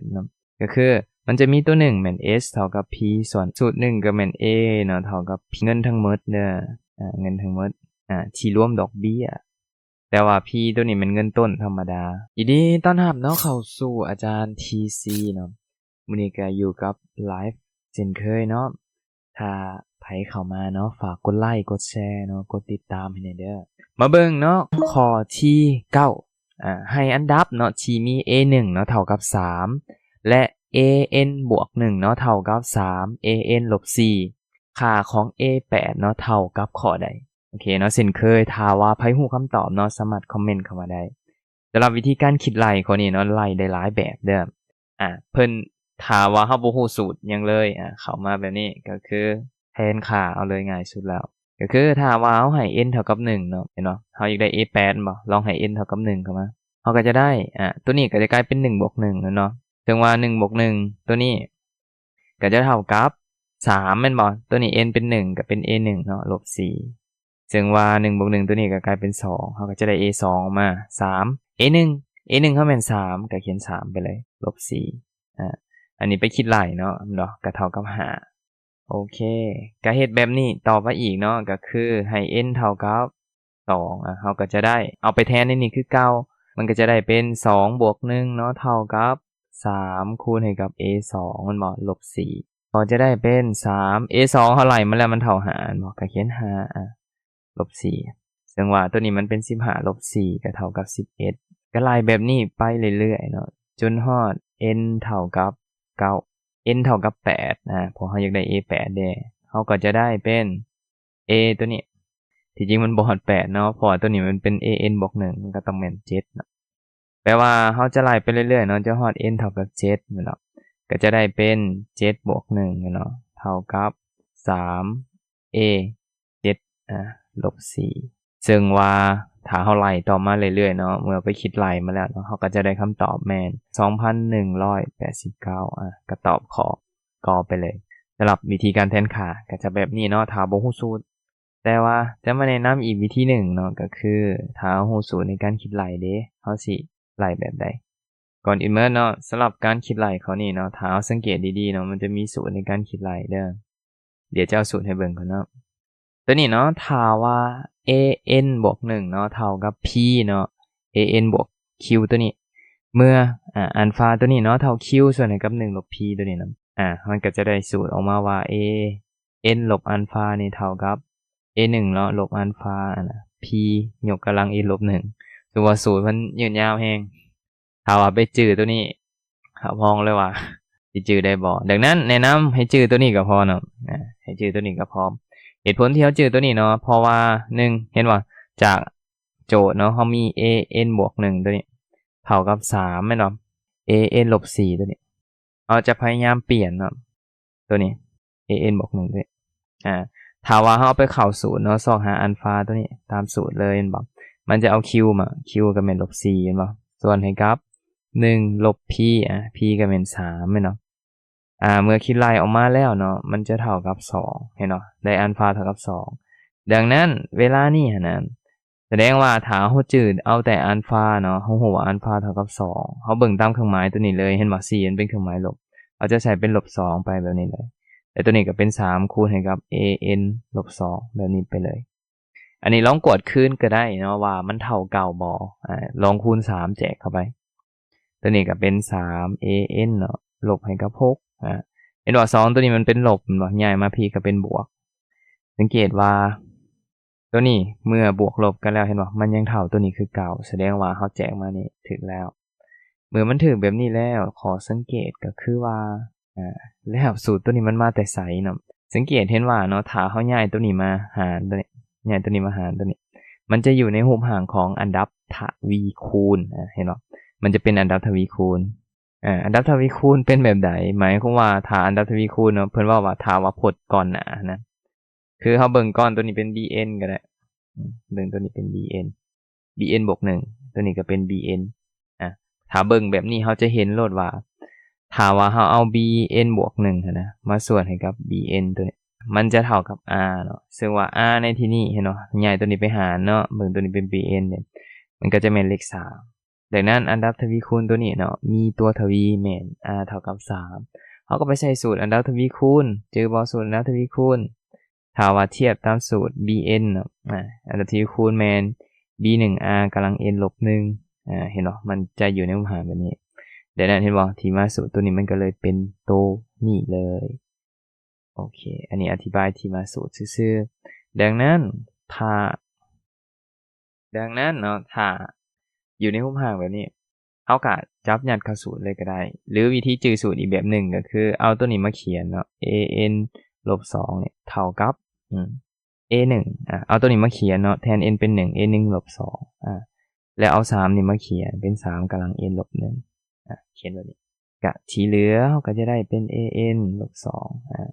ເນາະ ກໍຄືມັນຈະມີຕົວໜຶ່ງແມ່ນ S ເທົ່າກັບ P ສ່ວນສູດໜຶ່ງກໍແມ່ນ A ເນາະ ເທົ່າກັບ P ເງິນທັງໝົດເດີ ອາ ເງິນທັງໝົດ ອາ ທີ່ລວມດອກເບ້ຍ ແຕ່ວ່າ P ຕົວນີ້ແມ່ນເງິນຕົ້ນທຳມະດາ. ຍິນດີຕ້ອນຮັບເນາະ ເຂົ້າສູ່ອາຈານ TC ເນາະ. ມື້ນີ້ກໍຢູ່ກັບ Live ເຊັ່ນເຄີຍເນາະ. ຖ້າໃຜເຂົ້າມາເນາະ ຝາກກົດໄລ ກົດແຊເນາະ ກົດຕິດຕາມໃຫ້ແດ່ເດີ. ມາເບິ່ງເນາະ ຂໍ້ທີເກົ້າ ອາ ໃຫ້ອັນດັບເນາະ ທີ່ມີ A ໜຶ່ງເນາະ ເທົ່າກັບສາມ ແລະ A N ບວກໜຶ່ງເນາະ ເທົ່າກັບສາມ A N ລົບສີ່ ຄ່າຂອງ A ແປດເນາະ ເທົ່າກັບຂໍ້ໃດ? ໂອເຄເນາະ ເຊັ່ນເຄີຍ ຖ້າວ່າໃຜຮູ້ຄຳຕອບເນາະ ສາມາດຄອມເມັນເຂົ້າມາໄດ້. ສຳລັບວິທີການຄິດໄລ່ຂໍ້ນີ້ເນາະ ໄລ່ໄດ້ຫຼາຍແບບເດີ. ອາ ເພິ່ນ ຖ້າວ່າເຮົາບໍ່ຮູ້ສູດຫຍັງເລີຍ ອາ ເຂົ້າມາແບບນີ້ ກໍຄືແທນຄ່າເອົາເລີຍ ງ່າຍສຸດແລ້ວ. ກໍຄືຖ້າວ່າເຮົາໃຫ້ n ເທົ່າກັບໜຶ່ງເນາະ ເຫັນບໍ່? ເຮົາຢາກໄດ້ A ແປດ ແມ່ນບໍ່? ລອງໃຫ້ n ເທົ່າກັບໜຶ່ງເຂົ້າມາ ເຮົາກໍຈະໄດ້ ອາ ຕົວນີ້ກໍຈະກາຍເປັນໜຶ່ງບວກໜຶ່ງແລ້ວເນາະ. ເຊິ່ງວ່າໜຶ່ງບວກໜຶ່ງຕົວນີ້ ກໍຈະເທົ່າກັບສາມແມ່ນບໍ່? ຕົວນີ້ n ເປັນໜຶ່ງ ກໍເປັນ A ໜຶ່ງເນາະ ລົບສີ່ ເຊິ່ງວ່າໜຶ່ງບວກໜຶ່ງຕົວນີ້ກໍກາຍເປັນສອງ ເຮົາກໍຈະໄດ້ A ສອງອອກມາ ສາມ A ໜຶ່ງ A ໜຶ່ງເຮົາແມ່ນສາມ ກໍຂຽນສາມໄປເລີຍ ລົບສີ່ ອາ ອັນນີ້ໄປຄິດໄລ່ເນາະ ແມ່ນບໍ່? ກໍເທົ່າກັບຫ້າ ໂອເຄ ກໍເຮັດແບບນີ້ຕໍ່ໄປອີກເນາະ ກໍຄືໃຫ້ n ເທົ່າກັບ ສອງ ອາ ເຮົາກໍຈະໄດ້ ເອົາໄປແທນໃນນີ້ຄືເກົ່າ ມັນກໍຈະໄດ້ເປັນສອງບວກໜຶ່ງເນາະ ເທົ່າກັບສາມຄູນໃຫ້ກັບ A ສອງແມ່ນບໍ່? ລົບສີ່ ກໍຈະໄດ້ເປັນສາມ A ສອງເຮົາໄລ່ມາແລ້ວມັນເທົ່າຫ້າແມ່ນບໍ່? ກໍຂຽນຫ້າ ອາ ລົບສີ່ ເຊິ່ງວ່າຕົວນີ້ມັນເປັນສິບຫ້າລົບສີ່ ກໍເທົ່າກັບສິບເອັດ ກໍໄລ່ແບບນີ້ໄປເລື້ອຍໆເນາະ ຈົນຮອດ n ເທົ່າກັບເກົ້າ n ເທົ່າກັບແປດ ອາ ເພາະເຮົາຢາກໄດ້ A ແປດເດ້ ເຮົາກໍຈະໄດ້ເປັນ A ຕົວນີ້ ທີ່ຈິງມັນບໍ່ຮອດແປດເນາະ ເພາະວ່າຕົວນີ້ມັນເປັນ A N ບວກໜຶ່ງ ມັນກໍຕ້ອງແມ່ນເຈັດເນາະ ແປວ່າເຮົາຈະໄລ່ໄປເລື້ອຍໆເນາະ ຈະຮອດ n ເທົ່າກັບເຈັດແມ່ນບໍ່? ກໍຈະໄດ້ເປັນເຈັດບວກໜຶ່ງແມ່ນບໍ່? ເທົ່າກັບສາມ A ເຈັດ ອາ ລົບສີ່ ເຊິ່ງວ່າຖ້າເຮົາໄລ່ຕໍ່ມາເລື້ອຍໆເນາະ ເມື່ອໄປຄິດໄລ່ມາແລ້ວເນາະ ເຮົາກໍຈະໄດ້ຄຳຕອບແມ່ນສອງພັນໜຶ່ງຮ້ອຍແປດສິບເກົ້າ ອາ ກໍຕອບຂໍ້ ກໍໄປເລີຍ. ສຳລັບວິທີການແທນຄ່າກໍຈະແບບນີ້ເນາະ ຖ້າບໍ່ຮູ້ສູດ. ແຕ່ວ່າຈະມາແນະນຳອີກວິທີໜຶ່ງເນາະ ກໍຄືຖ້າເຮົາຮູ້ສູດໃນການຄິດໄລ່ເດ້ ເຮົາຊິໄລ່ແບບໃດ? ກ່ອນອື່ນໝົດເນາະ ສຳລັບການຄິດໄລ່ຂໍ້ນີ້ເນາະ ຖ້າເຮົາສັງເກດດີໆເນາະ ມັນຈະມີສູດໃນການຄິດໄລ່ເດີ. ດຽວຈະເອົາສູດໃຫ້ເບິ່ງກ່ອນເນາະ. ຕົວນີ້ເນາະ ຖ້າວ່າ A N ບວກໜຶ່ງເນາະ ເທົ່າກັບ P ເນາະ A N ບວກ Q ຕົວນີ້ ເມື່ອ ອາ ອັນຟາຕົວນີ້ເນາະ ເທົ່າ Q ສ່ວນໃຫ້ກັບໜຶ່ງລົບ P ຕົວນີ້ນະ ອາ ມັນກໍຈະໄດ້ສູດອອກມາວ່າ A N ລົບອັນຟານີ້ເທົ່າກັບ A ໜຶ່ງເນາະ ລົບອັນຟາ ອັນນະ P ຍົກກຳລັງ A ລົບໜຶ່ງ ຖືວ່າສູດມັນຍືດຍາວແຮງ. ຖ້າວ່າໄປຈື່ຕົວນີ້ ຮັບຮອງເລີຍວ່າຊິຈື່ໄດ້ບໍ່. ດັ່ງນັ້ນແນະນຳໃຫ້ຈື່ຕົວນີ້ກໍພໍເນາະ ອາ ໃຫ້ຈື່ຕົວນີ້ກໍພໍ. ເຫດຜົນທີ່ເຮົາຈື່ຕົວນີ້ເນາະ ເພາະວ່າ ໜຶ່ງ ເຫັນບໍ່ ຈາກໂຈດເນາະ ເຮົາມີ A N ບວກໜຶ່ງຕົວນີ້ ເທົ່າກັບສາມແມ່ນບໍ່? A N ລົບສີ່ຕົວນີ້ ເຮົາຈະພະຍາຍາມປ່ຽນເນາະ ຕົວນີ້ A N ບວກໜຶ່ງເດ້ ອາ ຖ້າວ່າເຮົາໄປເຂົ້າສູດເນາະ ຊອກຫາອັນຟາຕົວນີ້ຕາມສູດເລີຍແມ່ນບໍ່? ມັນຈະເອົາ Q ມາ Q ກໍແມ່ນລົບສີ່ແມ່ນບໍ່? ສ່ວນໃຫ້ກັບໜຶ່ງລົບ P ອາ P ກໍແມ່ນສາມແມ່ນບໍ່? ອາ ເມື່ອຄິດໄລ່ອອກມາແລ້ວເນາະ ມັນຈະເທົ່າກັບສອງ ເຫັນບໍ່? ໄດ້ອັນຟາເທົ່າກັບສອງ. ດັ່ງນັ້ນເວລານີ້ຫັ້ນນະ ສະແດງວ່າຖ້າເຮົາຈື່ເອົາແຕ່ອັນຟາເນາະ ເຮົາຮູ້ວ່າອັນຟາເທົ່າກັບສອງ ເຮົາເບິ່ງຕາມເຄື່ອງໝາຍຕົວນີ້ເລີຍ ເຫັນບໍ່? ສີ່ມັນເປັນເຄື່ອງໝາຍລົບ ເຮົາຈະໃສ່ເປັນລົບສອງໄປແບບນີ້ເລີຍ ແລ້ວຕົວນີ້ກໍເປັນສາມຄູນໃຫ້ກັບ A N ລົບສອງ ແບບນີ້ໄປເລີຍ. ອັນນີ້ລອງກວດຄືນກໍໄດ້ເນາະວ່າມັນເທົ່າເກົ່າບໍ່ ອາ ລອງຄູນສາມແຈກເຂົ້າໄປ ຕົວນີ້ກໍເປັນສາມ A N ເນາະ ລົບໃຫ້ກັບຫົກ ອາ ເຫັນບໍ່? ສອງຕົວນີ້ມັນເປັນລົບແມ່ນບໍ່? ຍ້າຍມາພີ້ກໍເປັນບວກ. ສັງເກດວ່າຕົວນີ້ເມື່ອບວກລົບກັນແລ້ວ ເຫັນບໍ່? ມັນຍັງເທົ່າຕົວນີ້ຄືເກົ່າ ສະແດງວ່າເຮົາແຈກມານີ້ຖືກແລ້ວ. ເມື່ອມັນຖືກແບບນີ້ແລ້ວ ຂໍ້ສັງເກດກໍຄືວ່າ ອາ ແລ້ວສູດຕົວນີ້ມັນມາແຕ່ໃສເນາະ? ສັງເກດເຫັນວ່າເນາະ ຖ້າເຮົາຍ້າຍຕົວນີ້ມາຫານຕົວນີ້ ຍ້າຍຕົວນີ້ມາຫານຕົວນີ້ ມັນຈະຢູ່ໃນຮູບຮ່າງຂອງອັນດັບທະວີຄູນ ອາ ເຫັນບໍ່? ມັນຈະເປັນອັນດັບທະວີຄູນ ອາ ອັນດັບທະວີຄູນເປັນແບບໃດ? ໝາຍຄວາມວ່າຖ້າອັນດັບທະວີຄູນເນາະ ເພິ່ນເວົ້າວ່າຖ້າວ່າພົດກ່ອນໜ້ານະ ຄືເຮົາເບິ່ງກ່ອນ ຕົວນີ້ເປັນ B N ກໍໄດ້ ອາ ເບິ່ງຕົວນີ້ເປັນ B N B N ບວກໜຶ່ງ ຕົວນີ້ກໍເປັນ B N ອາ ຖ້າເບິ່ງແບບນີ້ເຮົາຈະເຫັນໂລດວ່າ ຖ້າວ່າເຮົາເອົາ B N ບວກໜຶ່ງຫັ້ນນະ ມາສ່ວນໃຫ້ກັບ B N ຕົວນີ້ ມັນຈະເທົ່າກັບ R ເນາະ ເຊິ່ງວ່າ R ໃນທີ່ນີ້ ເຫັນບໍ່? ຍ້າຍຕົວນີ້ໄປຫານເນາະ ເບິ່ງຕົວນີ້ເປັນ B N ເດ້ ມັນກໍຈະແມ່ນເລກສາມ ດັ່ງນັ້ນອັນດັບທະວີຄູນຕົວນີ້ເນາະ ມີຕົວທະວີແມ່ນ r ເທົ່າກັບສາມ ເຮົາກໍໄປໃສ່ສູດອັນດັບທະວີຄູນ ຈື່ບໍ່ ສູດອັນດັບທະວີຄູນ ຖ້າວ່າທຽບຕາມສູດ bn ເນາະ ອາ ອັນດັບທະວີຄູນແມ່ນ b ໜຶ່ງ r ກຳລັງ n ລົບໜຶ່ງ ອາ ເຫັນບໍ່ ມັນຈະຢູ່ໃນຮູບຮ່າງແບບນີ້. ດັ່ງນັ້ນເຫັນບໍ່ ທີ່ມາສູດຕົວນີ້ມັນກໍເລີຍເປັນໂຕນີ້ເລີຍ. ໂອເຄ ອັນນີ້ອະທິບາຍທີ່ມາສູດຊື່ໆ. ດັ່ງນັ້ນ ຖ້າ ດັ່ງນັ້ນເນາະ ຖ້າຢູ່ໃນຮູບຮ່າງແບບນີ້ ເຮົາກະຈັບຍັດເຂົ້າສູດເລີຍກໍໄດ້ ຫຼື ວິທີຈື່ສູດອີກແບບໜຶ່ງກໍຄືເອົາຕົວນີ້ມາຂຽນເນາະ a n ລົບສອງນີ້ເທົ່າກັບ ອາ a ໜຶ່ງ ອາ ເອົາຕົວນີ້ມາຂຽນເນາະ ແທນ n ເປັນໜຶ່ງ a ໜຶ່ງລົບສອງ ອາ ແລ້ວເອົາສາມນີ້ມາຂຽນເປັນສາມກຳລັງ n ລົບໜຶ່ງ ອາ ຂຽນແບບນີ້ ກະທີ່ເຫຼືອເຮົາກໍຈະໄດ້ເປັນ a n ລົບສອງ ອາ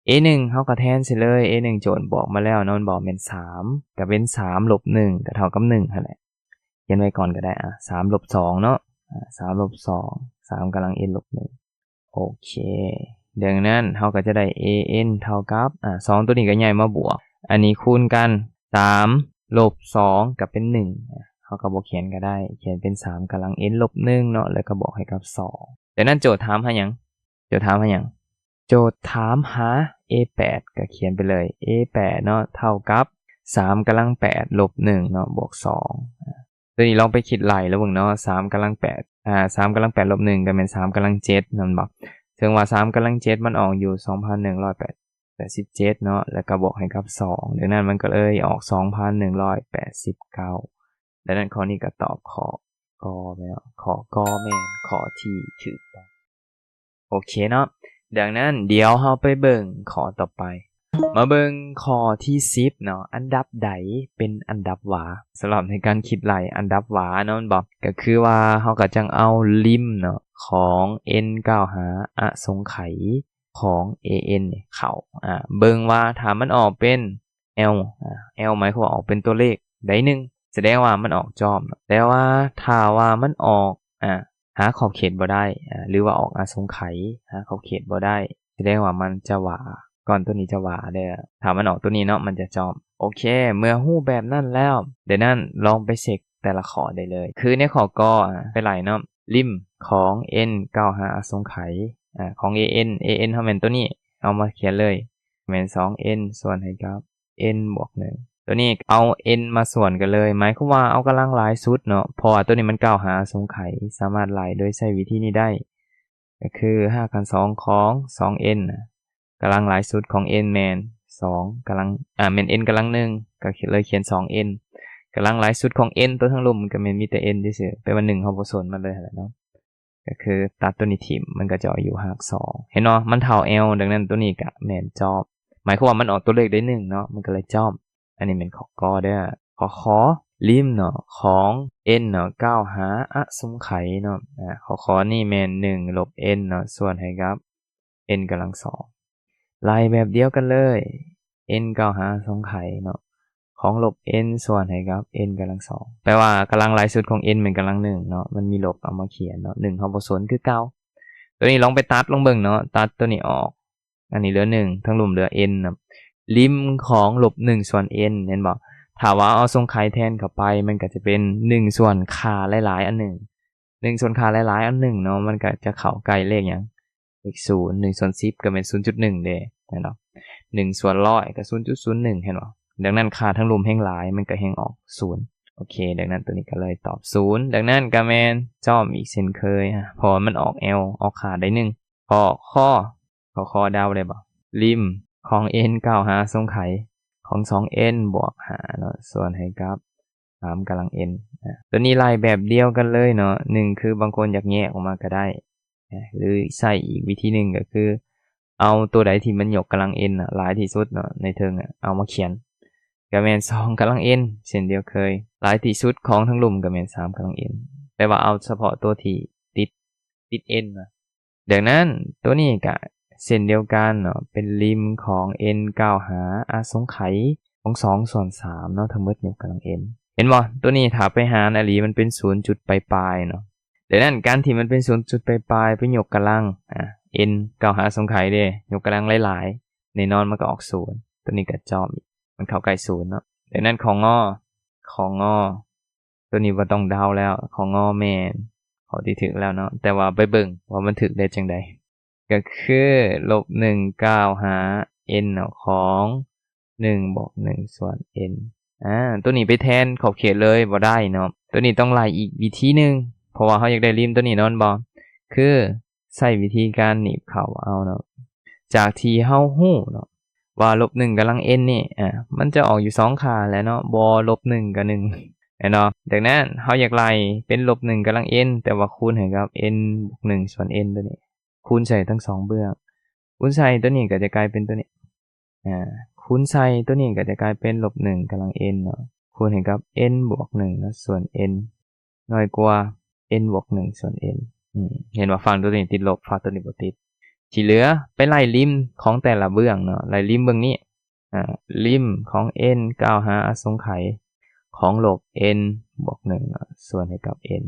a ໜຶ່ງ ເຮົາກໍແທນໃສ່ເລີຍ a ໜຶ່ງ ໂຈດບອກມາແລ້ວເນາະ ມັນບອກແມ່ນສາມ ກໍເປັນສາມລົບໜຶ່ງ ກໍເທົ່າກັບໜຶ່ງຫັ້ນແຫຼະ. ຂຽນໄວ້ກ່ອນກໍໄດ້ ອາ ສາມລົບສອງເນາະ ອາ ສາມລົບສອງ ສາມກຳລັງ n ລົບໜຶ່ງ ໂອເຄ. ດັ່ງນັ້ນເຮົາກໍຈະໄດ້ a n ເທົ່າກັບ ອາ ສອງ ຕົວນີ້ກໍຍ້າຍມາບວກ ອັນນີ້ຄູນກັນ ສາມລົບສອງ ກໍເປັນໜຶ່ງ ອາ ເຮົາກໍບໍ່ຂຽນກໍໄດ້ ຂຽນເປັນສາມກຳລັງ n ລົບໜຶ່ງເນາະ ແລ້ວກໍບວກໃຫ້ກັບສອງ. ດັ່ງນັ້ນໂຈດຖາມຫາຫຍັງ? ໂຈດຖາມຫາຫຍັງ? ໂຈດຖາມຫາ a ແປດ ກໍຂຽນໄປເລີຍ a ແປດເນາະ ເທົ່າກັບສາມກຳລັງແປດລົບໜຶ່ງເນາະ ບວກສອງ ອາ ຕົວນີ້ລອງໄປຄິດໄລ່ລະເບິ່ງເນາະ ສາມກຳລັງແປດ ອາ ສາມກຳລັງແປດລົບໜຶ່ງ ກໍແມ່ນສາມກຳລັງເຈັດ ແມ່ນບໍ່? ເຊິ່ງວ່າສາມກຳລັງເຈັດມັນອອກຢູ່ສອງພັນໜຶ່ງຮ້ອຍແປດ ແປດສິບເຈັດເນາະ ແລ້ວກໍບວກໃຫ້ກັບສອງ ດັ່ງນັ້ນມັນກໍເລີຍອອກສອງພັນໜຶ່ງຮ້ອຍແປດສິບເກົ້າ. ດັ່ງນັ້ນຂໍ້ນີ້ກໍຕອບຂໍ້ ກໍແມ່ນເນາະ ຂໍ້ ກໍແມ່ນຂໍ້ທີ່ຖືກຕ້ອງ. ໂອເຄເນາະ ດັ່ງນັ້ນດຽວເຮົາໄປເບິ່ງຂໍ້ຕໍ່ໄປ ມາເບິ່ງຂໍ້ທີສິບເນາະ ອັນດັບໃດເປັນອັນດັບຫວາ? ສຳລັບໃນການຄິດໄລ່ອັນດັບຫວາເນາະ ແມ່ນບໍ່? ກໍຄືວ່າເຮົາກໍຈັ່ງເອົາລິມເນາະ ຂອງ n ກ່າວຫາອະສົງໄຂຂອງ a n ເຂົ້າ ອາ ເບິ່ງວ່າຖ້າມັນອອກເປັນ l ອາ l ໝາຍຄວາມວ່າອອກເປັນຕົວເລກໃດໜຶ່ງ ສະແດງວ່າມັນອອກຈອມ. ແຕ່ວ່າຖ້າວ່າມັນອອກ ອາ ຫາຂອບເຂດບໍ່ໄດ້ ອາ ຫຼືວ່າອອກອະສົງໄຂ ຫາຂອບເຂດບໍ່ໄດ້ ສະແດງວ່າມັນຈະຫວາ ກ້ອນຕົວນີ້ຈະຫວາເດີ້ ຖ້າມັນອອກຕົວນີ້ເນາະ ມັນຈະຈອມ. ໂອເຄ ເມື່ອຮູ້ແບບນັ້ນແລ້ວ ດັ່ງນັ້ນລອງໄປເຊັກແຕ່ລະຂໍ້ໄດ້ເລີຍ ຄືໃນຂໍ້ ກໍ ອາ ໄປໄລ່ເນາະ ລິມຂອງ n ກ່າວຫາອະສົງໄຂ ອາ ຂອງ a n a n ເຮົາແມ່ນຕົວນີ້ ເອົາມາຂຽນເລີຍ ແມ່ນສອງ n ສ່ວນໃຫ້ກັບ n ບວກໜຶ່ງ ຕົວນີ້ເອົາ n ມາສ່ວນກັນເລີຍ ໝາຍຄວາມວ່າເອົາກຳລັງຫຼາຍສຸດເນາະ ເພາະວ່າຕົວນີ້ມັນກ່າວຫາອະສົງໄຂ ສາມາດໄລ່ໂດຍໃຊ້ວິທີນີ້ໄດ້ ກໍຄືຮາກຂັ້ນສອງຂອງສອງ n ກຳລັງຫຼາຍສຸດຂອງ n ແມ່ນສອງກຳລັງ ອາ ແມ່ນ n ກຳລັງໜຶ່ງ ກໍເລີຍຂຽນສອງ n ກຳລັງຫຼາຍສຸດຂອງ n ຕົວທາງລຸ່ມມັນກໍແມ່ນມີແຕ່ n ຊື່ໆ ແປວ່າໜຶ່ງເຮົາບໍ່ສົນມັນເລີຍຫັ້ນແຫຼະເນາະ. ກໍຄືຕັດຕົວນີ້ຖິ້ມ ມັນກໍຈະອອກຢູ່ຮາກສອງ ເຫັນບໍ່ ມັນເທົ່າ l ດັ່ງນັ້ນຕົວນີ້ກໍແມ່ນຈອມ ໝາຍຄວາມວ່າມັນອອກຕົວເລກໄດ້ໜຶ່ງເນາະ ມັນກໍເລີຍຈອມ. ອັນນີ້ແມ່ນຂໍ້ ກໍ ເດີ້. ຂໍ້ ຂໍ ລິມເນາະ ຂອງ n ເນາະ ກ່າວຫາອະສົງໄຂເນາະ ອາ ຂໍ້ ຂໍ ນີ້ແມ່ນໜຶ່ງລົບ n ເນາະ ສ່ວນໃຫ້ກັບ n ກຳລັງສອງ ໄລ່ແບບດຽວກັນເລີຍ n ກ່າວຫາອະສົງໄຂເນາະ ຂອງລົບ n ສ່ວນໃຫ້ກັບ n ກຳລັງສອງ ແປວ່າກຳລັງຫຼາຍສຸດຂອງ n ແມ່ນກຳລັງໜຶ່ງເນາະ ມັນມີລົບເອົາມາຂຽນເນາະ ໜຶ່ງເຮົາບໍ່ສົນຄືເກົ່າ. ຕົວນີ້ລອງໄປຕັດລອງເບິ່ງເນາະ ຕັດຕົວນີ້ອອກ ອັນນີ້ເຫຼືອໜຶ່ງ ທາງລຸ່ມເຫຼືອ n ເນາະ ລິມຂອງລົບໜຶ່ງສ່ວນ n ເຫັນບໍ່? ຖ້າວ່າເອົາອະສົງໄຂແທນເຂົ້າໄປ ມັນກໍຈະເປັນໜຶ່ງສ່ວນຄ່າຫຼາຍໆອັນໜຶ່ງ ໜຶ່ງສ່ວນຄ່າຫຼາຍໆອັນໜຶ່ງເນາະ ມັນກໍຈະເຂົ້າໃກ້ເລກຫຍັງ? ເລກສູນ ໜຶ່ງສ່ວນສິບກໍແມ່ນສູນຈຸດໜຶ່ງເດ້ ແມ່ນບໍ່? ໜຶ່ງສ່ວນຮ້ອຍກໍສູນຈຸດສູນໜຶ່ງ ເຫັນບໍ່? ດັ່ງນັ້ນຄ່າທາງລຸ່ມແຮ່ງຫຼາຍ ມັນກໍແຮ່ງອອກສູນ. ໂອເຄ ດັ່ງນັ້ນຕົວນີ້ກໍເລີຍຕອບສູນ ດັ່ງນັ້ນກໍແມ່ນຈອມອີກເຊັ່ນເຄີຍ ເພາະວ່າມັນອອກ l ອອກຄ່າໄດ້ໜຶ່ງ. ຂໍ້ ຂໍ ຂໍ້ ຂໍ ເດົາໄດ້ບໍ່? ລິມຂອງ n ກ່າວຫາອະສົງໄຂຂອງສອງ n ບວກຫ້າເນາະ ສ່ວນໃຫ້ກັບ ສາມກຳລັງ n ອາ ຕົວນີ້ໄລ່ແບບດຽວກັນເລີຍເນາະ ໜຶ່ງຄືບາງຄົນຢາກແຍກອອກມາກໍໄດ້ ອາ ຫຼືໃຊ້ອີກວິທີໜຶ່ງກໍຄື ເອົາຕົວໃດທີ່ມັນຍົກກຳລັງ n ອະ ຫຼາຍທີ່ສຸດເນາະ ໃນເທິງອະ ເອົາມາຂຽນ ກໍແມ່ນສອງກຳລັງ n ເຊັ່ນດຽວເຄີຍ ຫຼາຍທີ່ສຸດຂອງທາງລຸ່ມກໍແມ່ນສາມກຳລັງ n ແຕ່ວ່າເອົາສະເພາະຕົວທີ່ຕິດ ຕິດ n ນະ. ດັ່ງນັ້ນ ຕົວນີ້ກະເຊັ່ນດຽວກັນເນາະ ເປັນລິມຂອງ n ກ່າວຫາອະສົງໄຂຂອງສອງສ່ວນສາມເນາະ ທັງໝົດຍົກກຳລັງ n ເຫັນບໍ່? ຕົວນີ້ຖ້າໄປຫານອີ່ຫຼີມັນເປັນສູນຈຸດປາຍໆເນາະ. ດັ່ງນັ້ນ ການທີ່ມັນເປັນສູນຈຸດປາຍໆ ໄປຍົກກຳລັງ ອາ n ກ່າວຫາອະສົງໄຂເດ້ ຍົກກຳລັງຫຼາຍໆ ແນ່ນອນມັນກໍອອກສູນ ຕົວນີ້ກໍຈອມອີກ ມັນເຂົ້າໃກ້ສູນເນາະ. ດັ່ງນັ້ນ ຂໍ້ ງ ຂໍ້ ງ ຕົວນີ້ບໍ່ຕ້ອງເດົາແລ້ວ ຂໍ້ ງ ແມ່ນຂໍ້ທີ່ຖືກແລ້ວເນາະ. ແຕ່ວ່າໄປເບິ່ງວ່າມັນຖືກໄດ້ຈັ່ງໃດ. ກໍຄື ລົບໜຶ່ງກ້າວຫາ n ເນາະ ຂອງ ໜຶ່ງບວກໜຶ່ງສ່ວນ n. ອາ ຕົວນີ້ໄປແທນຂອບເຂດເລີຍບໍ່ໄດ້ເນາະ. ຕົວນີ້ຕ້ອງໄລ່ອີກວິທີໜຶ່ງ ເພາະວ່າເຮົາຢາກໄດ້ລິມຕົວນີ້ເນາະ ແມ່ນບໍ່? ຄືໃຊ້ວິທີການໜີບເຂົ້າເອົາເນາະ. ຈາກທີ່ເຮົາຮູ້ເນາະວ່າ ລົບໜຶ່ງກຳລັງ n ນີ້ ອາ ມັນຈະອອກຢູ່ສອງຄ່າແຫຼະເນາະ ບໍ່ ລົບໜຶ່ງກັບໜຶ່ງ ແມ່ນບໍ່? ດັ່ງນັ້ນເຮົາຢາກໄລ່ເປັນ ລົບໜຶ່ງກຳລັງ n ແຕ່ວ່າຄູນໃຫ້ກັບ n ບວກໜຶ່ງສ່ວນ n ຕົວນີ້ ຄູນໃສ່ທັງສອງເບື້ອງ ຄູນໃສ່ຕົວນີ້ກໍຈະກາຍເປັນຕົວນີ້ ອາ ຄູນໃສ່ຕົວນີ້ກໍຈະກາຍເປັນ ລົບໜຶ່ງກຳລັງ n ເນາະ ຄູນໃຫ້ກັບ n ບວກໜຶ່ງເນາະ ສ່ວນ n ນ້ອຍກວ່າ n ບວກໜຶ່ງສ່ວນ n. ອືມ ເຫັນວ່າຝັ່ງຕົວນີ້ຕິດລົບ ຝັ່ງຕົວນີ້ບໍ່ຕິດ. ທີ່ເຫຼືອໄປໄລ່ລິມຂອງແຕ່ລະເບື້ອງເນາະ ໄລ່ລິມເບື້ອງນີ້ ອາ ລິມຂອງ n ກ້າວຫາອະສົງໄຂຂອງ ລົບ n ບວກໜຶ່ງເນາະ ສ່ວນໃຫ້ກັບ n.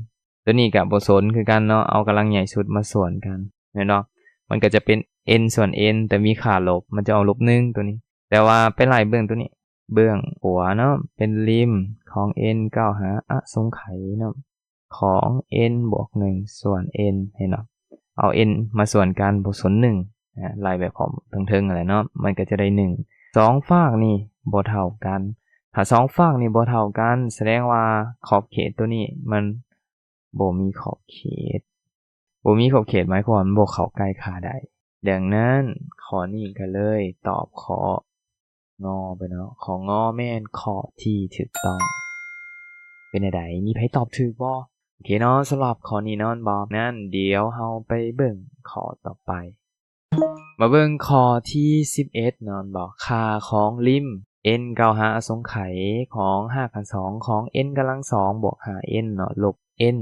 ຕົວນີ້ກໍບໍ່ສົນຄືກັນເນາະ ເອົາກຳລັງໃຫຍ່ສຸດມາສ່ວນກັນ ແມ່ນບໍ່? ມັນກໍຈະເປັນ n ສ່ວນ n ແຕ່ມີຄ່າລົບ ມັນຈະອອກ ລົບໜຶ່ງ ຕົວນີ້. ແຕ່ວ່າໄປໄລ່ເບື້ອງຕົວນີ້ ເບື້ອງຂວາເນາະ ເປັນລິມຂອງ n ກ້າວຫາອະສົງໄຂເນາະ ຂອງ n ບວກໜຶ່ງສ່ວນ n ເຫັນບໍ່? ເອົາ n ມາສ່ວນກັນ ບໍ່ສົນໜຶ່ງ ອາ ໄລ່ແບບຂອງເທິງໆຫັ້ນແຫຼະເນາະ ມັນກໍຈະໄດ້ໜຶ່ງ. ສອງຟາກນີ້ບໍ່ເທົ່າກັນ ຖ້າສອງຟາກນີ້ບໍ່ເທົ່າກັນ ສະແດງວ່າຂອບເຂດຕົວນີ້ມັນບໍ່ມີຂອບເຂດ ບໍ່ມີຂອບເຂດໝາຍຄວາມວ່າມັນບໍ່ເຂົ້າໃກ້ຄ່າໃດ. ດັ່ງນັ້ນຂໍ້ນີ້ກໍເລີຍຕອບຂໍ້ ງ ໄປເນາະ ຂໍ້ ງ ແມ່ນຂໍ້ທີ່ຖືກຕ້ອງ. ເປັນແນວໃດ? ມີໃຜຕອບຖືກບໍ່? ໂອເຄເນາະ ສຳລັບຂໍ້ນີ້ເນາະ ແມ່ນບໍ່? ນັ້ນດຽວເຮົາໄປເບິ່ງຂໍ້ຕໍ່ໄປ. ມາເບິ່ງຂໍ້ທີສິບເອັດເນາະ ແມ່ນບໍ່? ຄ່າຂອງລິມ n ກ້າວຫາອະສົງໄຂຂອງຮາກຂັ້ນສອງຂອງ n ກຳລັງສອງບວກຫ້າ n ເນາະ ລົບ n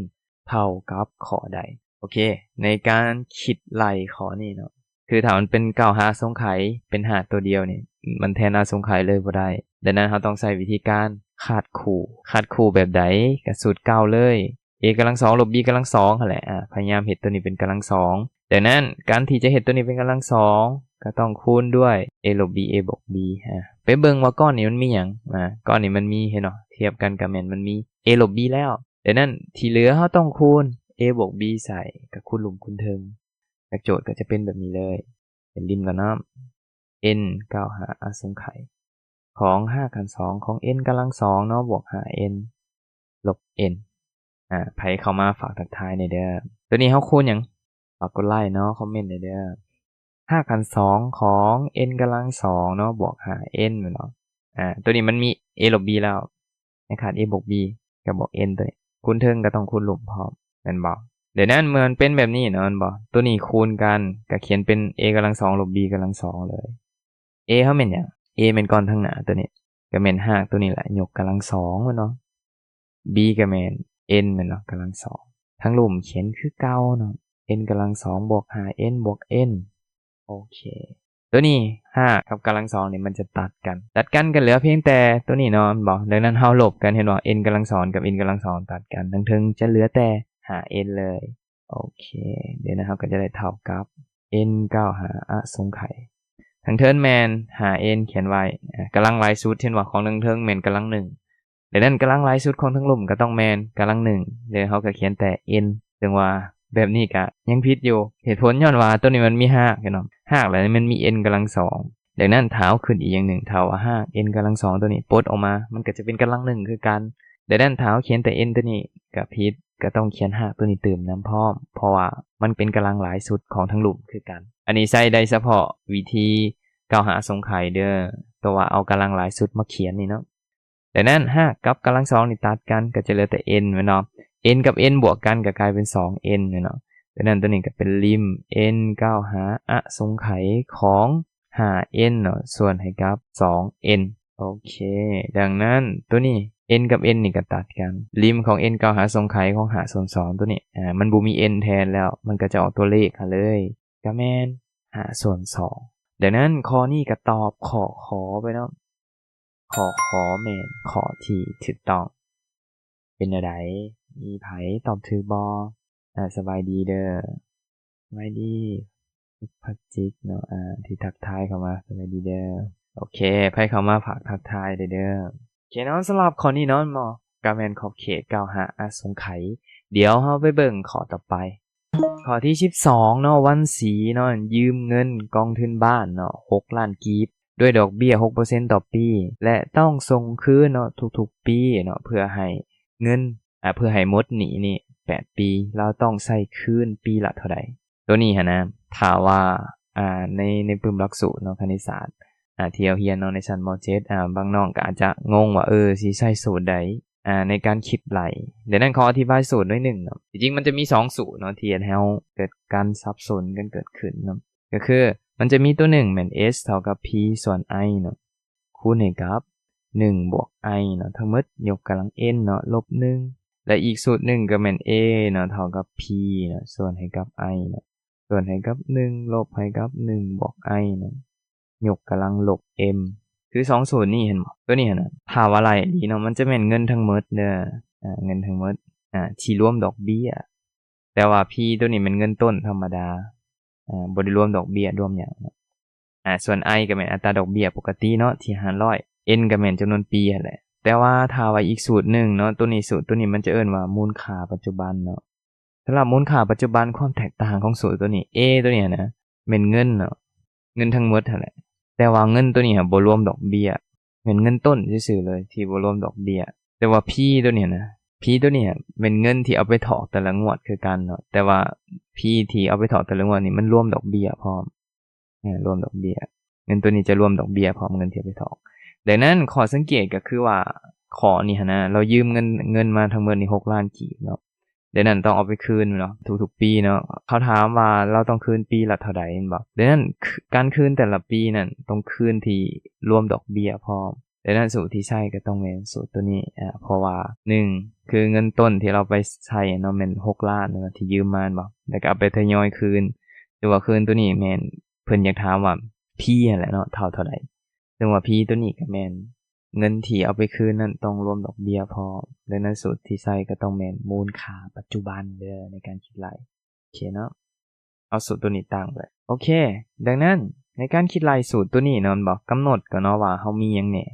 ເທົ່າກັບຂໍ້ໃດ? ໂອເຄ ໃນການຄິດໄລ່ຂໍ້ນີ້ເນາະ ຄືຖ້າມັນເປັນກ້າວຫາອະສົງໄຂ ເປັນຮາກຕົວດຽວນີ້ ມັນແທນອະສົງໄຂເລີຍບໍ່ໄດ້. ດັ່ງນັ້ນເຮົາຕ້ອງໃຊ້ວິທີການຂັດຄູ່. ຂັດຄູ່ແບບໃດ? ກໍສູດເກົ່າເລີຍ a ກຳລັງສອງລົບ b ກຳລັງສອງຫັ້ນແຫຼະ. ອາ ພະຍາຍາມເຮັດຕົວນີ້ເປັນກຳລັງສອງ. ດັ່ງນັ້ນ ການທີ່ຈະເຮັດຕົວນີ້ເປັນກຳລັງສອງ ກໍຕ້ອງຄູນດ້ວຍ a ລົບ b a ບວກ b. ອາ ໄປເບິ່ງວ່າກ້ອນນີ້ມັນມີຫຍັງ. ອາ ກ້ອນນີ້ມັນມີ ເຫັນບໍ່? ທຽບກັນກໍແມ່ນມັນມີ a ລົບ b ແລ້ວ. ດັ່ງນັ້ນ ທີ່ເຫຼືອເຮົາຕ້ອງຄູນ a ບວກ b ໃສ່ ກໍຄູນລຸ່ມຄູນເທິງ. ຈາກໂຈດກໍຈະເປັນແບບນີ້ເລີຍ ເປັນລິມກັນເນາະ n ກ້າວຫາອະສົງໄຂຂອງຮາກຂັ້ນສອງຂອງ n ກຳລັງສອງເນາະ ບວກຫ້າ n ລົບ n. ອາ ໃຜເຂົ້າມາຝາກທັກທາຍແດ່ເດີ. ຕົວນີ້ເຮົາຄູນຫຍັງ? ຝາກກົດໄລເນາະ ຄອມເມັນແດ່ເດີ. ຮາກຂັ້ນສອງຂອງ n ກຳລັງສອງເນາະ ບວກຫ້າ n ແມ່ນບໍ່? ອາ ຕົວນີ້ມັນມີ a ລົບ b ແລ້ວ ຍັງຂາດ a ບວກ b ກັບບວກ n ຕົວນີ້ ຄູນເທິງກໍຕ້ອງຄູນລຸ່ມພ້ອມ ແມ່ນບໍ່? ດັ່ງນັ້ນ ເມື່ອມັນເປັນແບບນີ້ເນາະ ແມ່ນບໍ່? ຕົວນີ້ຄູນກັນ ກໍຂຽນເປັນ a ກຳລັງສອງລົບ b ກຳລັງສອງເລີຍ. a ເຮົາແມ່ນຫຍັງ? a ແມ່ນກ້ອນທາງໜ້າຕົວນີ້ ກໍແມ່ນຮາກຕົວນີ້ແຫຼະ ຍົກກຳລັງສອງແມ່ນບໍ່? b ກໍແມ່ນ n ແມ່ນບໍ່? ກຳລັງສອງ. ທາງລຸ່ມຂຽນຄືເກົ່າເນາະ n ກຳລັງສອງບວກຫ້າ n ບວກ n. ໂອເຄ ຕົວນີ້ຮາກກັບກຳລັງສອງນີ້ມັນຈະຕັດກັນ ຕັດກັນກໍເຫຼືອພຽງແຕ່ຕົວນີ້ເນາະ ແມ່ນບໍ່? ດັ່ງນັ້ນເຮົາລົບກັນ ເຫັນບໍ່? n ກຳລັງສອງກັບ n ກຳລັງສອງຕັດກັນ ທາງເທິງຈະເຫຼືອແຕ່ຫ້າ n ເລີຍ. ໂອເຄ ດັ່ງນັ້ນເຮົາກໍຈະໄດ້ເທົ່າກັບ n ກ້າວຫາອະສົງໄຂ ທາງເທິງແມ່ນຫ້າ n ຂຽນໄວ້ ອາ ກຳລັງຫຼາຍສຸດ ເຫັນບໍ່? ຂອງທາງເທິງແມ່ນກຳລັງໜຶ່ງ ດັ່ງນັ້ນກຳລັງຫຼາຍສຸດຂອງທາງລຸ່ມກໍຕ້ອງແມ່ນກຳລັງໜຶ່ງ ແລ້ວເຮົາກໍຂຽນແຕ່ n ເຊິ່ງວ່າແບບນີ້ກໍຍັງຜິດຢູ່. ເຫດຜົນຍ້ອນວ່າຕົວນີ້ມັນມີຮາກເນາະ ຮາກແລ້ວມັນມີ n ກຳລັງສອງ. ດັ່ງນັ້ນຖ້າເຮົາຄິດອີກຢ່າງໜຶ່ງ ຖ້າວ່າຮາກ n ກຳລັງສອງຕົວນີ້ປົດອອກມາ ມັນກໍຈະເປັນກຳລັງໜຶ່ງຄືກັນ. ດັ່ງນັ້ນຖ້າເຮົາຂຽນແຕ່ n ຕົວນີ້ກໍຜິດ ກໍຕ້ອງຂຽນຮາກຕົວນີ້ຕື່ມນຳພ້ອມ ເພາະວ່າມັນເປັນກຳລັງຫຼາຍສຸດຂອງທາງລຸ່ມຄືກັນ. ອັນນີ້ໃຊ້ໄດ້ສະເພາະວິທີກ້າວຫາອະສົງໄຂເດີ ແຕ່ວ່າເອົາກຳລັງຫຼາຍສຸດມາຂຽນນີ້ເນາະ. ດັ່ງນັ້ນຮາກກັບກຳລັງສອງນີ້ຕັດກັນ ກໍຈະເຫຼືອແຕ່ n ແມ່ນບໍ່? n ກັບ n ບວກກັນກໍກາຍເປັນສອງ n ແມ່ນບໍ່? ດັ່ງນັ້ນຕົວນີ້ກໍເປັນລິມ n ກ້າວຫາອະສົງໄຂຂອງຫ້າ n ເນາະ ສ່ວນໃຫ້ກັບສອງ n. ໂອເຄ ດັ່ງນັ້ນຕົວນີ້ n ກັບ n ນີ້ກໍຕັດກັນ ລິມຂອງ n ກ້າວຫາອະສົງໄຂຂອງຫ້າສ່ວນສອງຕົວນີ້ ອາ ມັນບໍ່ມີ n ແທນແລ້ວ ມັນກໍຈະອອກຕົວເລກມາເລີຍ ກໍແມ່ນຫ້າສ່ວນສອງ. ດັ່ງນັ້ນຂໍ້ນີ້ກໍຕອບຂໍ້ ຂ ໄປເນາະ ຂໍ້ ຂ ແມ່ນຂໍ້ທີ່ຖືກຕ້ອງ. ເປັນແນວໃດ? ມີໃຜຕອບຖືກບໍ່? ອາ ສະບາຍດີເດີ ສະບາຍດີ ພັກຈິກເນາະ ອາ ທີ່ທັກທາຍເຂົ້າມາ ສະບາຍດີເດີ. ໂອເຄ ໃຜເຂົ້າມາຝາກທັກທາຍແດ່ເດີ. ໂອເຄເນາະ ສຳລັບຂໍ້ນີ້ເນາະ ແມ່ນບໍ່? ກໍແມ່ນຂອບເຂດກ່າວຫາອະສົງໄຂ. ດຽວເຮົາໄປເບິ່ງຂໍ້ຕໍ່ໄປ. ຂໍ້ທີສິບສອງເນາະ, ວັນສີເນາະ ຢືມເງິນກອງທຶນບ້ານເນາະ ຫົກລ້ານກີບ ດ້ວຍດອກເບ້ຍ ຫົກເປີເຊັນຕໍ່ປີ ແລະ ຕ້ອງສົ່ງຄືນເນາະ ທຸກໆປີເນາະ ເພື່ອໃຫ້ເງິນ ອາ ເພື່ອໃຫ້ໝົດໜີ້ນີ້ ແປດປີ. ລາວຕ້ອງໃຊ້ຄືນປີລະເທົ່າໃດ? ໂຕນີ້ຫັ້ນນະ ຖ້າວ່າ ອາ ໃນ ໃນປຶ້ມຫຼັກສູດເນາະ ຄະນິດສາດ ອາ ທີ່ເຮົາຮຽນເນາະ ໃນຊັ້ນ ມໍເຈັດ ອາ ບາງນ້ອງກໍອາດຈະງົງວ່າ ເອີ ຊິໃຊ້ສູດໃດ ອາ ໃນການຄິດໄລ່. ດັ່ງນັ້ນ ຂໍອະທິບາຍສູດໜ້ອຍໜຶ່ງເນາະ. ທີ່ຈິງມັນຈະມີສອງສູດເນາະ ທີ່ເຮັດໃຫ້ເຮົາເກີດການສັບສົນກັນເກີດຂຶ້ນເນາະ. ກໍຄືມັນຈະມີຕົວໜຶ່ງແມ່ນ S ເທົ່າກັບ P ສ່ວນ I ເນາະ ຄູນໃຫ້ກັບ ໜຶ່ງບວກ I ເນາະ ທັງໝົດຍົກກຳລັງ N ເນາະ ລົບໜຶ່ງ ແລະ ອີກສູດໜຶ່ງກໍແມ່ນ A ເນາະ ເທົ່າກັບ P ເນາະ ສ່ວນໃຫ້ກັບ I ເນາະ ສ່ວນໃຫ້ກັບ ໜຶ່ງ ລົບໃຫ້ກັບ ໜຶ່ງບວກ I ເນາະ ຍົກກຳລັງລົບ M. ຄືສອງສູດນີ້ເຫັນບໍ່? ຕົວນີ້ຫັ້ນນະ ຖ້າວ່າໄລ່ອີ່ຫຼີເນາະ ມັນຈະແມ່ນເງິນທັງໝົດເດີ ອາ ເງິນທັງໝົດ ອາ ທີ່ລວມດອກເບ້ຍ. ແຕ່ວ່າ P ຕົວນີ້ແມ່ນເງິນຕົ້ນທຳມະດາ ອາ ບໍ່ໄດ້ລວມດອກເບ້ຍ ລວມຫຍັງເນາະ. ອາ ສ່ວນ I ກໍແມ່ນອັດຕາດອກເບ້ຍປົກກະຕິເນາະ ທີ່ຫ້າຮ້ອຍ N ກໍແມ່ນຈຳນວນປີຫັ້ນແຫຼະ. ແຕ່ວ່າຖ້າວ່າອີກສູດໜຶ່ງເນາະ ຕົວນີ້ ສູດຕົວນີ້ມັນຈະເອີ້ນວ່າມູນຄ່າປັດຈຸບັນເນາະ. ສຳລັບມູນຄ່າປັດຈຸບັນ ຄວາມແຕກຕ່າງຂອງສູດຕົວນີ້ A ຕົວນີ້ຫັ້ນນະ ແມ່ນເງິນເນາະ ເງິນທັງໝົດຫັ້ນແຫຼະ. ແຕ່ວ່າເງິນຕົວນີ້ຫະບໍ່ລວມດອກເບ້ຍ ແມ່ນເງິນຕົ້ນຊື່ໆເລີຍ ທີ່ບໍ່ລວມດອກເບ້ຍ. ແຕ່ວ່າ P ຕົວນີ້ນະ P ຕົວນີ້ຫະແມ່ນເງິນທີ່ເອົາໄປຖອກແຕ່ລະງວດຄືກັນເນາະ ແຕ່ວ່າ P ທີ່ເອົາໄປຖອກແຕ່ລະງວດນີ້ມັນລວມດອກເບ້ຍພ້ອມ ອາ ລວມດອກເບ້ຍ ເງິນຕົວນີ້ຈະລວມດອກເບ້ຍພ້ອມເງິນທີ່ເອົາໄປຖອກ. ດັ່ງນັ້ນ ຂໍ້ສັງເກດກໍຄືວ່າ ຂໍ້ນີ້ຫັ້ນນະ ລາວຢືມເງິນ ເງິນມາທັງໝົດນີ້ ຫົກລ້ານກີບເນາະ. ດັ່ງນັ້ນຕ້ອງເອົາໄປຄືນເນາະ ທຸກໆປີເນາະ. ເຂົາຖາມວ່າລາວຕ້ອງຄືນປີລະເທົ່າໃດແມ່ນບໍ່? ດັ່ງນັ້ນ ການຄືນແຕ່ລະປີນັ້ນຕ້ອງຄືນທີ່ລວມດອກເບ້ຍພ້ອມ. ດັ່ງນັ້ນ ສູດທີ່ໃຊ້ກໍຕ້ອງແມ່ນສູດຕົວນີ້ ອາ ເພາະວ່າ ໜຶ່ງ ຄືເງິນຕົ້ນທີ່ລາວໄປໃຊ້ເນາະ ແມ່ນຫົກລ້ານເນາະ ທີ່ຢືມມາແມ່ນບໍ່? ແລ້ວກໍເອົາໄປທະຍອຍຄືນ ຫຼືວ່າຄືນຕົວນີ້ແມ່ນ ເພິ່ນຢາກຖາມວ່າ P ຫັ້ນແຫຼະເນາະ ເທົ່າເທົ່າໃດ? ເຊິ່ງວ່າ P ຕົວນີ້ກໍແມ່ນເງິນທີ່ເອົາໄປຄືນນັ້ນຕ້ອງລວມດອກເບ້ຍພ້ອມ. ດັ່ງນັ້ນ ສູດທີ່ໃຊ້ກໍຕ້ອງແມ່ນມູນຄ່າປັດຈຸບັນເດີ ໃນການຄິດໄລ່. ໂອເຄເນາະ ເອົາສູດຕົວນີ້ຕັ້ງໄວ້. ໂອເຄ ດັ່ງນັ້ນ ໃນການຄິດໄລ່ສູດຕົວນີ້ເນາະ ແມ່ນບໍ່? ກຳນົດກ່ອນເນາະວ່າເຮົາມີຫຍັງແດ່.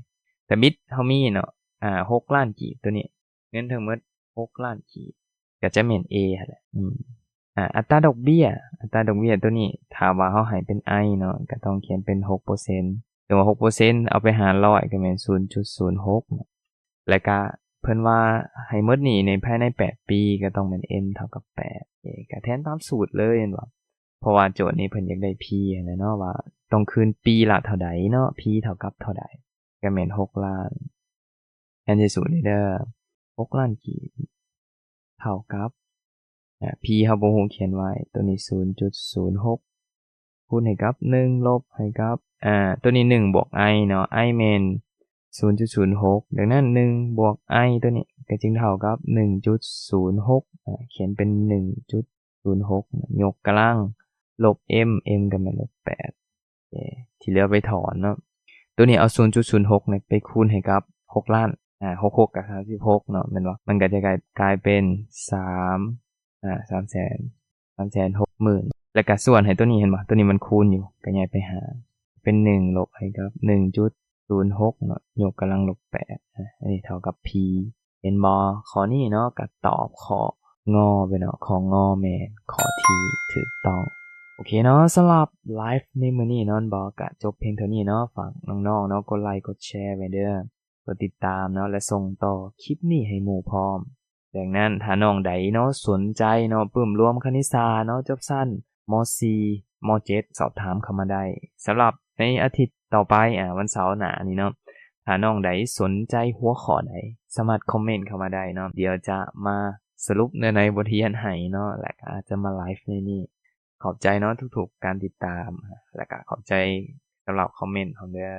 ທຳອິດເຮົາມີເນາະ ອາ ຫົກລ້ານກີບຕົວນີ້ ເງິນທັງໝົດຫົກລ້ານກີບ ກໍຈະແມ່ນ A ຫັ້ນແຫຼະ. ອືມ ອາ ອັດຕາດອກເບ້ຍ ອັດຕາດອກເບ້ຍຕົວນີ້ ຖ້າວ່າເຮົາໃຫ້ເປັນ I ເນາະ ກໍຕ້ອງຂຽນເປັນ ຫົກເປີເຊັນ ຫຼືວ່າ ຫົກເປີເຊັນ ເອົາໄປຫານຮ້ອຍ ກໍແມ່ນ ສູນຈຸດສູນຫົກ ແລ້ວກະເພິ່ນວ່າໃຫ້ໝົດໜີ້ໃນພາຍໃນແປດປີ ກໍຕ້ອງແມ່ນ N ເທົ່າກັບແປດ. ເອ ກະແທນຕາມສູດເລີຍແມ່ນບໍ່? ເພາະວ່າໂຈດນີ້ເພິ່ນຢາກໄດ້ P ຫັ້ນແຫຼະເນາະ ວ່າຕ້ອງຄືນປີລະເທົ່າໃດເນາະ P ເທົ່າກັບເທົ່າໃດ ກໍແມ່ນຫົກລ້ານ. ແທນໃສ່ສູດເລີຍເດີ ຫົກລ້ານກີບ ເທົ່າກັບ ອາ P ເຮົາບໍ່ຮູ້ຂຽນໄວ້ ຕົວນີ້ ສູນຈຸດສູນຫົກ ຄູນໃຫ້ກັບ ໜຶ່ງ ລົບໃຫ້ກັບ ອາ ຕົວນີ້ ໜຶ່ງ ບວກ I ເນາະ I ແມ່ນ ສູນຈຸດສູນຫົກ ດັ່ງນັ້ນ ໜຶ່ງ ບວກ I ຕົວນີ້ກໍຈຶ່ງເທົ່າກັບ ໜຶ່ງຈຸດສູນຫົກ ອາ ຂຽນເປັນ ໜຶ່ງຈຸດສູນຫົກ ຍົກກຳລັງລົບ M M ກໍແມ່ນ ລົບແປດ. ເອ ທີ່ເຫຼືອໄປຖອນເນາະ ຕົວນີ້ເອົາ ສູນຈຸດສູນຫົກ ນີ້ໄປຄູນໃຫ້ກັບ ຫົກລ້ານ ອາ ຫົກຫົກກໍສາມສິບຫົກເນາະ ແມ່ນບໍ່? ມັນກໍຈະກາຍ ກາຍເປັນ ສາມ ອາ ສາມແສນ ສາມແສນຫົກໝື່ນ ແລ້ວກໍສ່ວນໃຫ້ຕົວນີ້ ເຫັນບໍ່? ຕົວນີ້ມັນຄູນຢູ່ ກໍຍ້າຍໄປຫາ ເປັນ ໜຶ່ງ ລົບໃຫ້ກັບ ໜຶ່ງຈຸດສູນຫົກ ເນາະ ຍົກກຳລັງລົບແປດ ອາ ອັນນີ້ເທົ່າກັບ P ເຫັນບໍ່? ຂໍ້ນີ້ເນາະ ກໍຕອບຂໍ້ ງ ໄປເນາະ ຂໍ້ ງ ແມ່ນຂໍ້ທີ່ຖືກຕ້ອງ. ໂອເຄເນາະ ສຳລັບໄລຟ໌ໃນມື້ນີ້ເນາະ ແມ່ນບໍ່ ກະຈົບພຽງເທົ່ານີ້ເນາະ. ຝາກນ້ອງໆເນາະ ກົດໄລກົດແຊໄວ້ເດີ ກົດຕິດຕາມເນາະ ແລະ ສົ່ງຕໍ່ຄລິບນີ້ໃຫ້ໝູ່ພ້ອມ. ດັ່ງນັ້ນ ຖ້ານ້ອງໃດເນາະ ສົນໃຈເນາະ ປຶ້ມລວມຄະນິດສາດເນາະ ຈົບຊັ້ນ ມໍສີ່ ມໍເຈັດ ສອບຖາມເຂົ້າມາໄດ້. ສຳລັບໃນອາທິດຕໍ່ໄປ ອາ ວັນເສົາໜ້ານີ້ເນາະ ຖ້ານ້ອງໃດສົນໃຈຫົວຂໍ້ໃດ ສາມາດຄອມເມັນເຂົ້າມາໄດ້ເນາະ ດຽວຈະມາສະຫຼຸບເນື້ອໃນບົດຮຽນໃຫ້ເນາະ ແລະ ກໍອາດຈະມາໄລຟ໌ໃນນີ້. ຂອບໃຈເນາະ ທຸກໆການຕິດຕາມ ແລະ ກໍຂອບໃຈສຳລັບຄອມເມັນຂອງເດີ.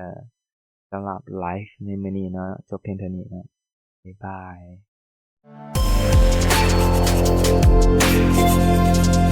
ສຳລັບໄລຟ໌ໃນມື້ນີ້ເນາະ ຈົບພຽງເທົ່ານີ້ເນາະ ບາຍບາຍ.